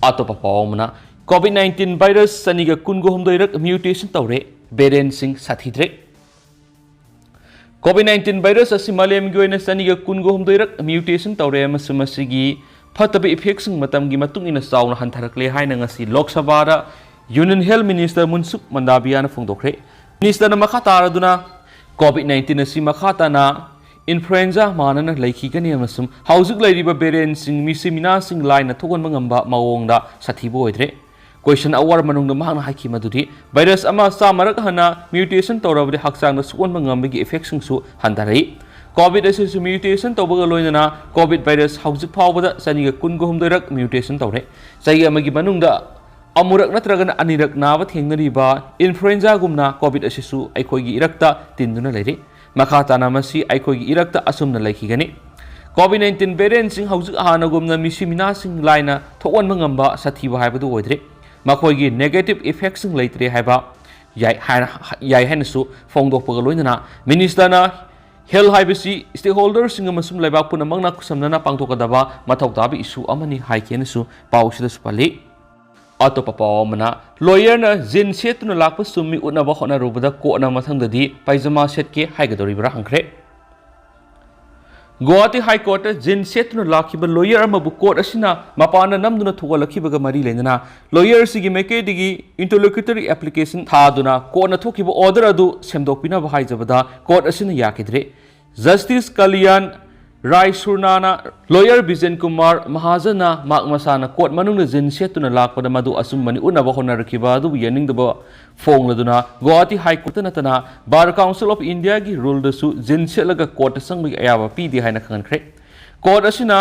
ꯑꯇꯣꯞꯄ ꯄꯥꯎ ꯑꯃꯅ, ꯀꯣꯚꯤꯗ ꯅꯥꯏꯟꯇꯤꯟ ꯚꯥꯏꯔꯁ ꯆꯅꯤꯒ ꯀꯨꯟꯒ ꯍꯨꯝꯗꯣꯏꯔꯛ ꯃ꯭ꯌꯨꯇꯦꯁꯟ ꯇꯧꯔꯦ, ꯚꯦꯔꯤꯌꯦꯟꯠꯁꯤꯡ ꯁꯥꯊꯤꯗ꯭ꯔꯦ꯫ ꯀꯣꯚꯤꯗ ꯅꯥꯏꯟꯇꯤꯟ ꯚꯥꯏꯔꯁ ꯑꯁꯤ ꯃꯥꯂꯦꯝꯒꯤ ꯑꯣꯏꯅ ꯆꯅꯤꯒ ꯀꯨꯟꯒ ꯍꯨꯝꯗꯣꯏꯔꯛ ꯃ꯭ꯌꯨꯇꯦꯁꯟ ꯇꯧꯔꯦ ꯑꯃꯁꯨꯡ ꯃꯁꯤꯒꯤ ꯐꯠꯇꯕ ꯏꯐꯦꯛꯁꯤꯡ ꯃꯇꯝꯒꯤ ꯃꯇꯨꯡ ꯏꯟꯅ ꯆꯥꯎꯅ ꯍꯟꯊꯔꯛꯂꯦ ꯍꯥꯏꯅ ꯉꯁꯤ ꯂꯣꯛ ꯁꯚꯥꯗ ꯌꯨꯅꯤꯌꯟ ꯍꯦꯜꯊ ꯃꯤꯅꯤꯁꯇꯔ ꯃꯟꯁꯨꯈ ꯃꯟꯗꯥꯕꯤꯌꯥꯅ ꯐꯣꯡꯗꯣꯛꯈ꯭ꯔꯦ꯫ ꯃꯤꯅꯤꯁꯇꯔꯅ ꯃꯈꯥ ꯇꯥꯔꯗꯨꯅ, ꯀꯣꯚꯤꯗ ꯅꯥꯏꯟꯇꯤꯟ ꯑꯁꯤ ꯃꯈꯥ ꯇꯥꯅ ꯏꯟꯐ꯭ꯂꯨꯑꯦꯟꯖꯥ ꯃꯥꯟꯅꯅ ꯂꯩꯈꯤꯒꯅꯤ ꯑꯃꯁꯨꯡ ꯍꯧꯖꯤꯛ ꯂꯩꯔꯤꯕ ꯚꯦꯔꯤꯌꯦꯟꯠꯁꯤꯡ ꯃꯤꯁꯤ ꯃꯤꯅꯥꯁꯤꯡ ꯂꯥꯏꯅ ꯊꯣꯛꯍꯟꯕ ꯉꯝꯕ ꯃꯑꯣꯡꯗ ꯁꯥꯊꯤꯕ ꯑꯣꯏꯗ꯭ꯔꯦ꯫ ꯀꯣꯏꯁꯟ ꯑꯋꯥꯔ ꯃꯅꯨꯡꯗ ꯃꯍꯥꯛꯅ ꯍꯥꯏꯈꯤ ꯃꯗꯨꯗꯤ ꯚꯥꯏꯔꯁ ꯑꯃ ꯆꯥꯝꯃꯔꯛ ꯍꯟꯅ ꯃ꯭ꯌꯨꯇꯦꯁꯟ ꯇꯧꯔꯕꯗꯤ ꯍꯛꯆꯥꯡꯗ ꯁꯣꯛꯍꯟꯕ ꯉꯝꯕꯒꯤ ꯏꯐꯦꯛꯁꯤꯡꯁꯨ ꯍꯟꯊꯔꯛꯏ꯫ ꯀꯣꯚꯤꯗ ꯑꯁꯤꯁꯨ ꯃ꯭ꯌꯨꯇꯦꯁꯟ ꯇꯧꯕꯒ ꯂꯣꯏꯅꯅ ꯀꯣꯚꯤꯗ ꯚꯥꯏꯔꯁ ꯍꯧꯖꯤꯛ ꯐꯥꯎꯕꯗ ꯆꯅꯤꯒ ꯀꯨꯟꯒ ꯍꯨꯝꯗꯣꯏꯔꯛ ꯃ꯭ꯌꯨꯇꯦꯁꯟ ꯇꯧꯔꯦ꯫ ꯆꯍꯤ ꯑꯃꯒꯤ ꯃꯅꯨꯡꯗ ꯑꯃꯨꯔꯛ ꯅꯠꯇ꯭ꯔꯒꯅ ꯑꯅꯤꯔꯛ ꯅꯥꯕ ꯊꯦꯡꯅꯔꯤꯕ ꯏꯟꯐ꯭ꯂꯨꯑꯦꯟꯖꯥꯒꯨꯝꯅ ꯀꯣꯚꯤꯗ ꯑꯁꯤꯁꯨ ꯑꯩꯈꯣꯏꯒꯤ ꯏꯔꯛꯇ ꯇꯤꯟꯗꯨꯅ ꯂꯩꯔꯤ꯫ ꯃꯈꯥ ꯇꯥꯅ ꯃꯁꯤ ꯑꯩꯈꯣꯏꯒꯤ ꯏꯔꯛꯇ ꯑꯁꯨꯝꯅ ꯂꯩꯈꯤꯒꯅꯤ꯫ ꯀꯣꯚꯤꯗ ꯅꯥꯏꯟꯇꯤꯟ ꯚꯦꯔꯤꯌꯦꯟꯠꯁꯤꯡ ꯍꯧꯖꯤꯛ ꯍꯥꯟꯅꯒꯨꯝꯅ ꯃꯤꯁꯤ ꯃꯤꯅꯥꯁꯤꯡ ꯂꯥꯏꯅ ꯊꯣꯛꯍꯟꯕ ꯉꯝꯕ ꯁꯥꯊꯤꯕ ꯍꯥꯏꯕꯗꯨ ꯑꯣꯏꯗ꯭ꯔꯦ꯫ ꯃꯈꯣꯏꯒꯤ ꯅꯦꯒꯦꯇꯤꯚ ꯏꯐꯦꯛꯠꯁꯤꯡ ꯂꯩꯇ꯭ꯔꯦ ꯍꯥꯏꯕ ꯌꯥꯏ ꯍꯥꯏꯅ, ꯌꯥꯏ ꯍꯥꯏꯅꯁꯨ ꯐꯣꯡꯗꯣꯛꯄꯒ ꯂꯣꯏꯅꯅ ꯃꯤꯅꯤꯁꯇꯔꯅ ꯍꯦꯜꯊ ꯍꯥꯏꯕꯁꯤ ꯁ꯭ꯇꯦꯛꯍꯣꯜꯗꯔꯁꯤꯡ ꯑꯃꯁꯨꯡ ꯂꯩꯕꯥꯛ ꯄꯨꯝꯅꯃꯛꯅ ꯈꯨꯠꯁꯝꯅꯅ ꯄꯥꯡꯊꯣꯛꯀꯗꯕ ꯃꯊꯧ ꯇꯥꯕ ꯏꯁꯨ ꯑꯃꯅꯤ ꯍꯥꯏꯈꯤ ꯍꯥꯏꯅꯁꯨ ꯄꯥꯎ ꯑꯁꯤꯗꯁꯨ ꯄꯜꯂꯤ꯫ ꯑꯇꯣꯞꯄ ꯄꯥꯎ ꯑꯃꯅ, ꯂꯣꯌꯔꯅ ꯖꯤꯟ ꯁꯦꯠꯇꯨꯅ ꯂꯥꯛꯄ ꯆꯨꯝꯃꯤ ꯎꯠꯅꯕ ꯍꯣꯠꯅꯔꯨꯕꯗ ꯀꯣꯔꯠꯅ ꯃꯊꯪꯗꯗꯤ ꯄꯥꯏꯖꯃꯥ ꯁꯦꯠꯀꯦ ꯍꯥꯏꯒꯗꯧꯔꯤꯕ꯭ꯔꯥ ꯍꯪꯈ꯭ꯔꯦ꯫ ꯒꯨꯋꯥꯍꯥꯇꯤ ꯍꯥꯏ ꯀꯣꯔꯠꯇ ꯖꯤꯟ ꯁꯦꯠꯇꯨꯅ ꯂꯥꯛꯈꯤꯕ ꯂꯣꯌꯔ ꯑꯃꯕꯨ ꯀꯣꯔꯠ ꯑꯁꯤꯅ ꯃꯄꯥꯟꯗ ꯅꯝꯗꯨꯅ ꯊꯧꯒꯠꯂꯛꯈꯤꯕꯒ ꯃꯔꯤ ꯂꯩꯅꯅ ꯂꯣꯌꯔꯁꯤꯒꯤ ꯃꯥꯏꯀꯩꯗꯒꯤ ꯏꯟꯇꯔꯂꯣꯀ꯭ꯌꯨꯇꯔꯤ ꯑꯦꯄ꯭ꯂꯤꯀꯦꯁꯟ ꯊꯥꯗꯨꯅ ꯀꯣꯔꯠꯅ ꯊꯣꯛꯈꯤꯕ ꯑꯣꯔꯗꯔ ꯑꯗꯨ ꯁꯦꯝꯗꯣꯛꯄꯤꯅꯕ ꯍꯥꯏꯖꯕꯗ ꯀꯣꯔꯠ ꯑꯁꯤꯅ ꯌꯥꯈꯤꯗ꯭ꯔꯦ꯫ ꯖꯁꯇꯤꯁ ꯀꯂꯤꯌꯥꯟ ꯔꯥꯏ ꯁꯨꯔꯅꯥꯅ ꯂꯣꯌꯔ ꯕꯤꯖꯦꯟ ꯀꯨꯃꯥꯔ ꯃꯍꯥꯖꯟꯅ ꯃꯍꯥꯛ ꯃꯁꯥꯅ ꯀꯣꯔꯠ ꯃꯅꯨꯡꯗ ꯖꯤꯟ ꯁꯦꯠꯇꯨꯅ ꯂꯥꯛꯄꯗ ꯃꯗꯨ ꯑꯆꯨꯝꯕꯅꯤ ꯎꯠꯅꯕ ꯍꯣꯠꯅꯔꯛꯈꯤꯕ ꯑꯗꯨꯕꯨ ꯌꯥꯅꯤꯡꯗꯕ ꯐꯣꯡꯂꯗꯨꯅ ꯒꯨꯋꯥꯍꯥꯇꯤ ꯍꯥꯏ ꯀꯣꯔꯠꯇ ꯅꯠꯇꯅ ꯕꯥꯔ ꯀꯥꯎꯟꯁꯤꯜ ꯑꯣꯐ ꯏꯟꯗꯤꯌꯥꯒꯤ ꯔꯨꯜꯗꯁꯨ ꯖꯤꯟ ꯁꯦꯠꯂꯒ ꯀꯣꯔꯠꯇ ꯆꯪꯕꯒꯤ ꯑꯌꯥꯕ ꯄꯤꯗꯦ ꯍꯥꯏꯅ ꯈꯪꯍꯟꯈ꯭ꯔꯦ꯫ ꯀꯣꯔꯠ ꯑꯁꯤꯅ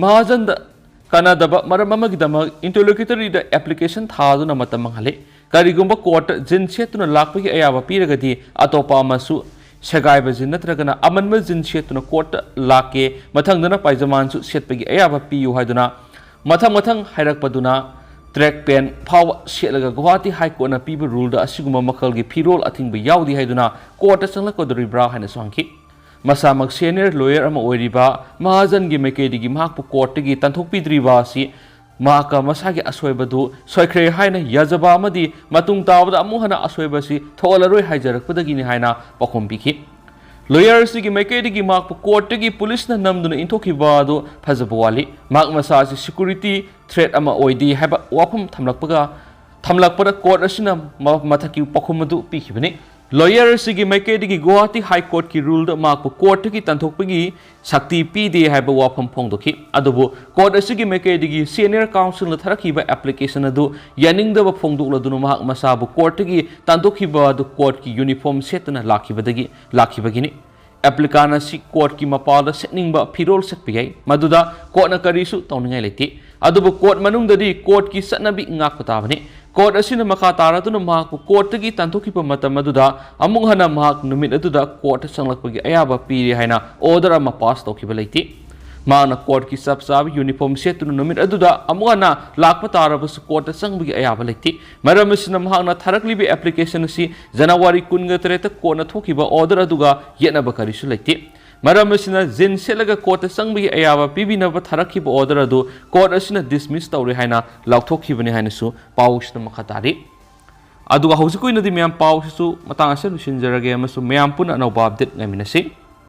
ꯃꯍꯥꯖꯟꯗ ꯀꯥꯟꯅꯗꯕ ꯃꯔꯝ ꯑꯃꯒꯤꯗꯃꯛ ꯏꯟꯇꯔꯂꯣꯀ꯭ꯌꯨꯇꯔꯤꯗ ꯑꯦꯄ꯭ꯂꯤꯀꯦꯁꯟ ꯊꯥꯗꯨꯅ ꯃꯇꯝ ꯃꯥꯡꯍꯜꯂꯤ꯫ ꯀꯔꯤꯒꯨꯝꯕ ꯀꯣꯔꯠꯇ ꯖꯤꯟ ꯁꯦꯠꯇꯨꯅ ꯂꯥꯛꯄꯒꯤ ꯑꯌꯥꯕ ꯄꯤꯔꯒꯗꯤ ꯑꯇꯣꯞꯄ ꯑꯃꯁꯨ ꯁꯦꯒꯥꯏꯕ ꯖꯤꯟ ꯅꯠꯇ꯭ꯔꯒꯅ ꯑꯃꯟꯕ ꯖꯤꯟ ꯁꯦꯠꯇꯨꯅ ꯀꯣꯔꯠꯇ ꯂꯥꯛꯀꯦ, ꯃꯊꯪꯗꯅ ꯄꯥꯏꯖꯃꯥꯟꯁꯨ ꯁꯦꯠꯄꯒꯤ ꯑꯌꯥꯕ ꯄꯤꯌꯨ ꯍꯥꯏꯗꯨꯅ ꯃꯊꯪ ꯃꯊꯪ ꯍꯥꯏꯔꯛꯄꯗꯨꯅ ꯇ꯭ꯔꯦꯛ ꯄꯦꯟ ꯐꯥꯎꯕ ꯁꯦꯠꯂꯒ ꯒꯨꯋꯥꯍꯥꯇꯤ ꯍꯥꯏ ꯀꯣꯔꯠꯅ ꯄꯤꯕ ꯔꯨꯜꯗ ꯑꯁꯤꯒꯨꯝꯕ ꯃꯈꯜꯒꯤ ꯐꯤꯔꯣꯜ ꯑꯊꯤꯡꯕ ꯌꯥꯎꯗꯦ ꯍꯥꯏꯗꯨꯅ ꯀꯣꯔꯠꯇ ꯆꯪꯂꯛꯀꯗꯧꯔꯤꯕ꯭ꯔꯥ ꯍꯥꯏꯅꯁꯨ ꯍꯪꯈꯤ꯫ ꯃꯁꯥꯃꯛ ꯁꯦꯅꯤꯌꯔ ꯂꯣꯌꯔ ꯑꯃ ꯑꯣꯏꯔꯤꯕ ꯃꯍꯥꯖꯟꯒꯤ ꯃꯥꯏꯀꯩꯗꯒꯤ ꯃꯍꯥꯛꯄꯨ ꯀꯣꯔꯠꯇꯒꯤ ꯇꯥꯟꯊꯣꯛꯄꯤꯗ꯭ꯔꯤꯕ ꯑꯁꯤ ꯃꯍꯥꯛꯀ ꯃꯁꯥꯒꯤ ꯑꯁꯣꯏꯕꯗꯨ ꯁꯣꯏꯈ꯭ꯔꯦ ꯍꯥꯏꯅ ꯌꯥꯖꯕ ꯑꯃꯗꯤ ꯃꯇꯨꯡ ꯇꯥꯕꯗ ꯑꯃꯨꯛ ꯍꯟꯅ ꯑꯁꯣꯏꯕ ꯑꯁꯤ ꯊꯣꯛꯍꯜꯂꯔꯣꯏ ꯍꯥꯏꯖꯔꯛꯄꯗꯒꯤꯅꯤ ꯍꯥꯏꯅ ꯄꯥꯎꯈꯨꯝ ꯄꯤꯈꯤ꯫ ꯂꯣꯌꯔ ꯑꯁꯤꯒꯤ ꯃꯥꯏꯀꯩꯗꯒꯤ ꯃꯍꯥꯛꯄꯨ ꯀꯣꯔꯠꯇꯒꯤ ꯄꯨꯂꯤꯁꯅ ꯅꯝꯗꯨꯅ ꯏꯟꯊꯣꯛꯈꯤꯕ ꯑꯗꯨ ꯐꯖꯕ ꯋꯥꯠꯂꯤ꯫ ꯃꯍꯥꯛ ꯃꯁꯥ ꯑꯁꯤ ꯁꯦꯀ꯭ꯌꯨꯔꯤꯇꯤ ꯊ꯭ꯔꯦꯠ ꯑꯃ ꯑꯣꯏꯗꯦ ꯍꯥꯏꯕ ꯋꯥꯐꯝ ꯊꯝꯂꯛꯄꯒ, ꯊꯝꯂꯛꯄꯗ ꯀꯣꯔꯠ ꯑꯁꯤꯅ ꯃ-, ꯃꯊꯛꯀꯤ ꯄꯥꯎꯈꯨꯝ ꯑꯗꯨ ꯄꯤꯈꯤꯕꯅꯤ꯫ ꯂꯣꯌꯔ ꯑꯁꯤꯒꯤ ꯃꯥꯏꯀꯩꯗꯒꯤ ꯒꯨꯋꯥꯍꯥꯇꯤ ꯍꯥꯏ ꯀꯣꯔꯠꯀꯤ ꯔꯨꯜꯗ ꯃꯍꯥꯛꯄꯨ ꯀꯣꯔꯠꯇꯒꯤ ꯇꯥꯟꯊꯣꯛꯄꯒꯤ ꯁꯛꯇꯤ ꯄꯤꯗꯦ ꯍꯥꯏꯕ ꯋꯥꯐꯝ ꯐꯣꯡꯗꯣꯛꯈꯤ꯫ ꯑꯗꯨꯕꯨ ꯀꯣꯔꯠ ꯑꯁꯤꯒꯤ ꯃꯥꯏꯀꯩꯗꯒꯤ ꯁꯦꯅꯤꯌꯔ ꯀꯥꯎꯟꯁꯤꯜꯅ ꯊꯥꯔꯛꯈꯤꯕ ꯑꯦꯄ꯭ꯂꯤꯀꯦꯁꯟ ꯑꯗꯨ ꯌꯥꯅꯤꯡꯗꯕ ꯐꯣꯡꯗꯣꯛꯂꯗꯨꯅ ꯃꯍꯥꯛ ꯃꯁꯥꯕꯨ ꯀꯣꯔꯠꯇꯒꯤ ꯇꯥꯟꯊꯣꯛꯈꯤꯕ ꯑꯗꯨ ꯀꯣꯔꯠꯀꯤ ꯌꯨꯅꯤꯐꯣꯔꯝ ꯁꯦꯠꯇꯨꯅ ꯂꯥꯛꯈꯤꯕꯗꯒꯤ, ꯂꯥꯛꯈꯤꯕꯒꯤꯅꯤ꯫ Applicant ꯑꯁꯤ courtꯀꯤ ꯃꯄꯥꯜꯗ ꯁꯦꯠꯅꯤꯡꯕ ꯐꯤꯔꯣꯜ ꯁꯦꯠꯄ ꯌꯥꯏ, ꯃꯗꯨꯗ courtꯅ ꯀꯔꯤꯁꯨ ꯇꯧꯅꯤꯡꯉꯥꯏ ꯂꯩꯇꯦ꯫ ꯑꯗꯨꯕꯨ court ꯃꯅꯨꯡꯗꯗꯤ courtꯀꯤ ꯆꯠꯅꯕꯤ ꯉꯥꯛꯄ ꯇꯥꯕꯅꯤ꯫ Court ꯑꯁꯤꯅ ꯃꯈꯥ ꯇꯥꯔꯗꯨꯅ ꯃꯍꯥꯛꯄꯨ courtꯇꯒꯤ ꯇꯥꯟꯊꯣꯛꯈꯤꯕ ꯃꯇꯝ ꯑꯗꯨꯗ ꯑꯃꯨꯛ ꯍꯟꯅ ꯃꯍꯥꯛ ꯅꯨꯃꯤꯠ ꯑꯗꯨꯗ court ꯆꯪꯂꯛꯄꯒꯤ ꯑꯌꯥꯕ ꯄꯤꯔꯦ ꯍꯥꯏꯅ order ꯑꯃ pass ꯇꯧꯈꯤꯕ ꯂꯩꯇꯦ꯫ ꯃꯍꯥꯛꯅ courtꯀꯤ ꯆꯞ ꯆꯥꯕ uniform ꯁꯦꯠꯇꯨꯅ ꯅꯨꯃꯤꯠ ꯑꯗꯨꯗ ꯑꯃꯨꯛ ꯍꯟꯅ ꯂꯥꯛꯄ ꯇꯥꯔꯕꯁꯨ courtꯇ ꯆꯪꯕꯒꯤ ꯑꯌꯥꯕ ꯂꯩꯇꯦ꯫ ꯃꯔꯝ ꯑꯁꯤꯅ ꯃꯍꯥꯛꯅ ꯊꯥꯔꯛꯂꯤꯕ application ꯑꯁꯤ January ꯀꯨꯟꯒ ꯇꯔꯦꯠꯇ courtꯅ ꯊꯣꯛꯈꯤꯕ order ꯑꯗꯨꯒ ꯌꯦꯠꯅꯕ ꯀꯔꯤꯁꯨ ꯂꯩꯇꯦ꯫ ꯃꯔꯝ ꯑꯁꯤꯅ jeans ꯁꯦꯠꯂꯒ courtꯇ ꯆꯪꯕꯒꯤ ꯑꯌꯥꯕ ꯄꯤꯕꯤꯅꯕ ꯊꯥꯔꯛꯈꯤꯕ order ꯑꯗꯨ court ꯑꯁꯤꯅ dismiss ꯇꯧꯔꯦ ꯍꯥꯏꯅ ꯂꯥꯎꯊꯣꯛꯈꯤꯕꯅꯤ ꯍꯥꯏꯅꯁꯨ ꯄꯥꯎꯁꯤꯗ ꯃꯈꯥ ꯇꯥꯔꯤ꯫ ꯑꯗꯨꯒ ꯍꯧꯖꯤꯛꯀꯤ ꯑꯣꯏꯅꯗꯤ ꯃꯌꯥꯝ ꯄꯥꯎꯁꯤꯁꯨ ꯃꯇꯥꯡ ꯑꯁꯤꯗ ꯂꯣꯏꯁꯤꯟꯖꯔꯒꯦ ꯑꯃꯁꯨꯡ ꯃꯌꯥꯝ ꯄꯨꯟꯅ ꯑꯅꯧꯕ update ꯉꯥꯏꯃꯤꯟꯅꯁꯤ꯫